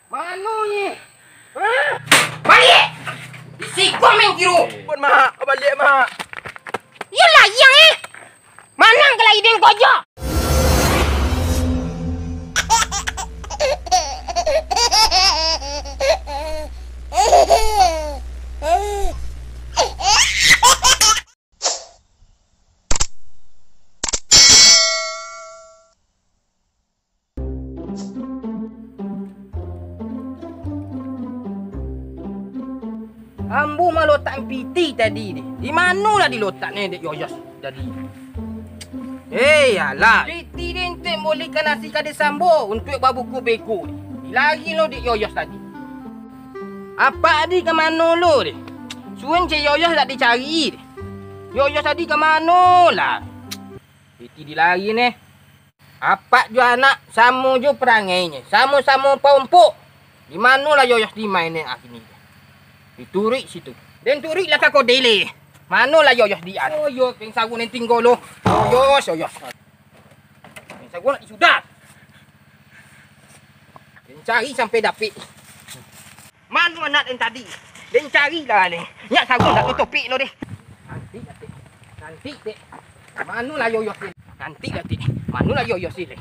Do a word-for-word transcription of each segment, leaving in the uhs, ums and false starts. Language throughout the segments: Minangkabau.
Mano nyo? Hah? Baliak! Di siko main kiro. Ampun, Mak. Baliak, Mak. Iyolah, iyang, eh. Manang ka lai den kojok. Ambo malotak piti tadi deh. Di mano lah dilotaknyo dek Yoyos tadi? Eh, alah. Piti deh untuak boli ka nasi ka dek Sambo, untuak babuko beko deh. Dilari lo dek Yoyos tadi. Apak di ka mano lo deh? Suwun cek Yoyos dak dicari deh. Yoyos tadi ka mano lah? Piti dilari neh. Apak jo anak samo jo parangainyo, samo-samo paompok. Di mano lah Yoyos di main neh kini? Dituruik situ. Den turuik lah ka kodele. Mano lah Yoyos di an? Oh, yo, peng sagu neh tinggo lo. Yoyos, Yoyos. Peng sagu nak disudah. Den cari sampai dapek. Mano anak den tadi? Den cari lah ni. Nyak sagu dak tutupik lo deh. Nanti lah, Tek. Nanti, Tek. Mano lah Yoyos ni? Nanti lah, Tek. Mano lah Yoyos ni?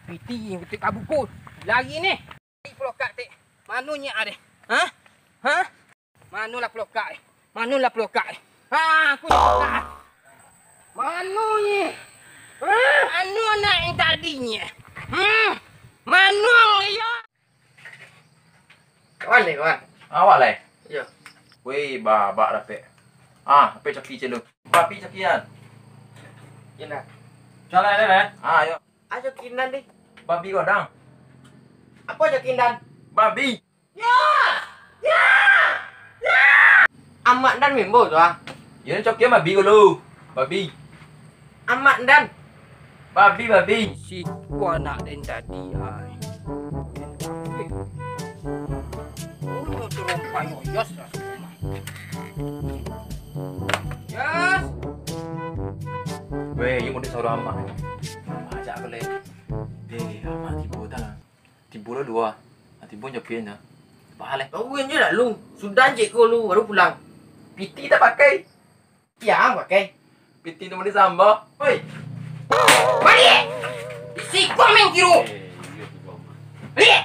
Piti yang ketik kabuku. Lari ni. Pelokak, Tek. Mano nyak deh? Hah? Hah? Mano lah pelokak, eh? Mano lah pelokak, eh? Ha, aku ni pelokak. Mano ni? Ha? Mano anak yang tadi ni? Hmm? Mano yo? Kawan ni, kawan. Awak lai? Iyo. Weh, babak dapek. Ah, ape coki celu? Babi cokian. Kena. Cala ni, eh? Ah, yo. Ajo kindan deh. Babi godang. Apo ajo kindan? Babi. Ya! Ya! Ya! Amak dan mimbo tu ah. Yo coki babi dulu. Babi. Amak dan. Babi, babi. Si anak den tadi ai. Oh, turun payo yos lah. Yos. Weh, iyo mode saudara amak. Ajak aku leh. Eh, amak tibo dah. Tibo lah dua. Ah, tibo nyopian dah. Bahal eh. Kau kan je lalu. Sudah je kau lu baru pulang. Piti tak pakai. Yang pakai. Piti tu mode samba. Oi. Balik. Di siko main kiro. Balik.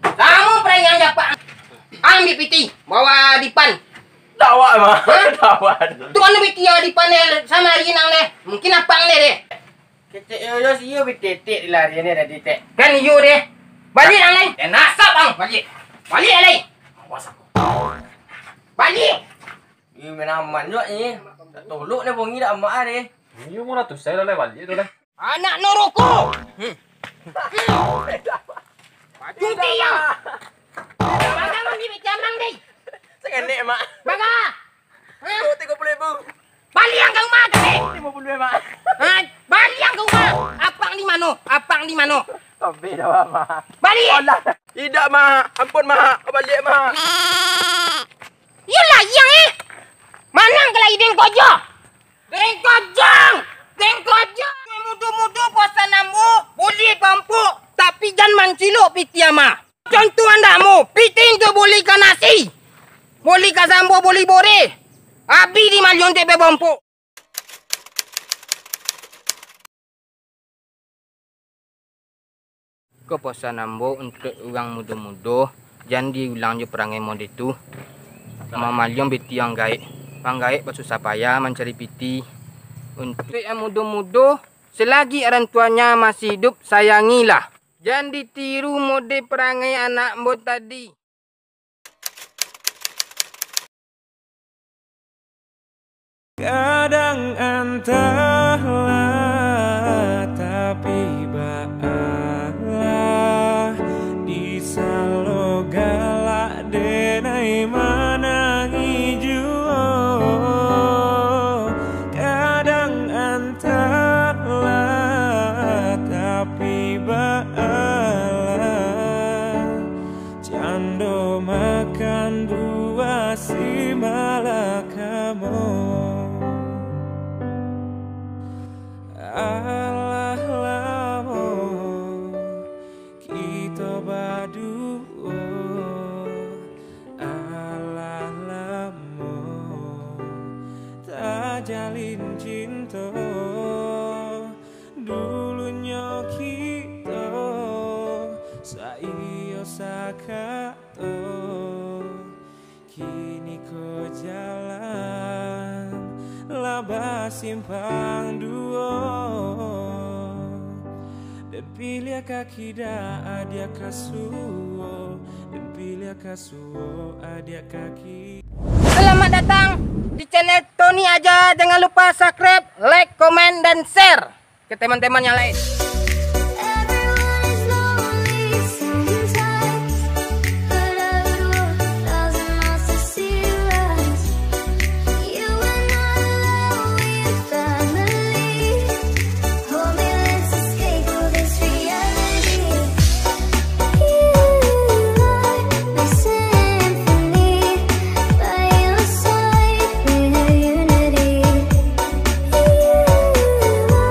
Kamu pernah yang dapat. Ambil piti, bawa dipan. Dawak mah. Hah? Dawak. Tu mana piti yang dipan deh sama hari nang deh. Mungkin apa deh deh. Kecek yo yo si yo bi tetek di lari ni tadi tek. Kan iyo deh. Balik nang lain. Eh, nasab bang, balik. Balik nang lain. Awas aku. Balik. Iyo main aman juga ni. Tak tolok ni bongi dak amak ah deh. Iyo mau ratus saya lah balik tu lah. Anak noroko. Hmm. Cuti ya. Bagang di jamang deh. Sengenek mak. Bagang. Hah? Tigo puluh ribu. Baliang ka rumah tu, eh! Limo puluh, Mak. Hah? Baliang ka rumah. Apang di mano? Apang di mano? Tobi dah, Mak. Baliak! Alah. Idak, Mak. Ampun, Mak. Baliak, Mak. Iyolah, iyang, eh. Manang ka lai den kojok. Den kojok. Den kojok. Mudo-mudo puasa nambo, boli pampuk, tapi jan mancilok piti ama. Contoh andakmu, piti tu boli ka nasi, boli ka sambo, boli bore, abih di malion tu pe bompok. Ko posan ambo untuak urang mudo-mudo, jan diulang jo parangai mode tu. Mamalion piti ang gaek, ang gaek basusah payah mancari piti. Untuak yang mudo-mudo, selagi orang tuanya masih hidup, sayangilah. Jan ditiru mode parangai anak ambo tadi. Kadang antahlah, tapi baalah, di salo galak denai manangih juo. Kadang antahlah, tapi baalah, cando makan buah si malakamo. Alah lamo kito baduo. Cinto, dulunyo kito saiyo sakato, kini ko jalan lah basimpang duo. Dan piliah ka kida, adiak ka suo, dan piliah ka suo, adiak ka kida. Selamat datang di channel Tony Aja. Jangan lupa subscribe, like, komen, dan share ke teman-teman yang lain. Everyone is lonely sometimes, but I would walk a thousand miles to see you rise. You and I alone, we are family. Hold me, let's escape all this reality. You are my symphony, by your side we have unity. You are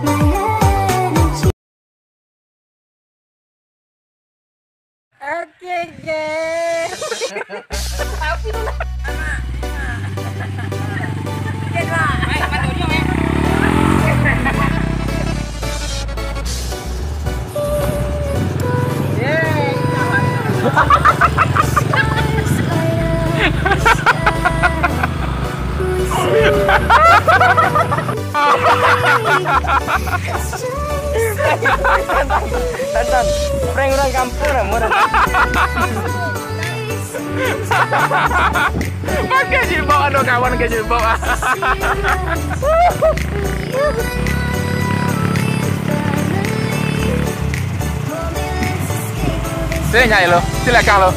my energy. Oke, guys. Tapi tu lah. Tantan, prank urang kampuang lah, murah. Pakai jilbab, ado kawan pakai jilbab. Sini, nyai lo, sini lakang lo,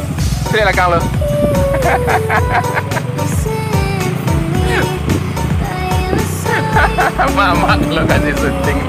sini lakang lo. Mamak lo kasih syuting.